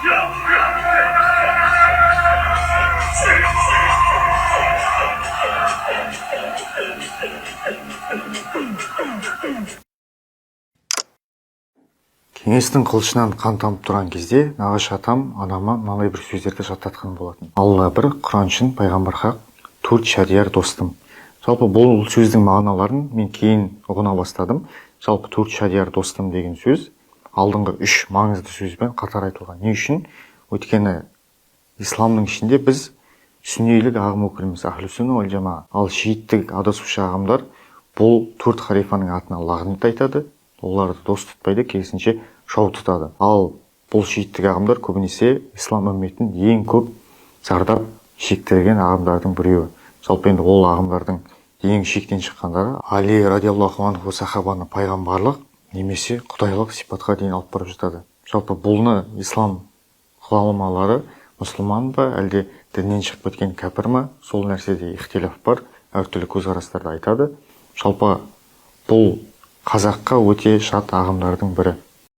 Кеңестің қылышынан қан тамып тұрған кезде нағашы атам анама мынандай бір сөздерді жаттатқан болатын: Алла бір, Құран шын, пайғамбар хақ, төрт шәриар достым. Жалпы бұл сөздің мағыналарын мен кейін ұғына бастадым. Жалпы төрт шәриар достым деген сөз алдыңғы үш маңызды сөзбен қатар айтылған. Не үшін? Өйткені исламның ішінде біз сүннилік ағым өкіліміз, ахлю сүнна уәл жамаа. Ал шииттік адасушы ағымдар бұл төрт халифаның атына лағнет айтады, оларды дос тұтпайды, керісінше жау тұтады. Ал бұл шииттік ағымдар көбінесе ислам үмметін ең көп зардап шектірген ағымдардың біреуі. Жалпы енді ол ағымдардың ең шектен шыққандары Али радиаллаху анху сахабаны пайғамбарлық немесе құдайлық сипатқа дейін алып барып жатады. Жалпы бұны ислам ғұламалары мұсылман ба, әлде діннен шығып кеткен кәпір ма, сол нәрседе ихтилаф бар, әртүрлі көзқарастарды айтады. Жалпы бұл қазаққа өте жат ағымдардың бірі.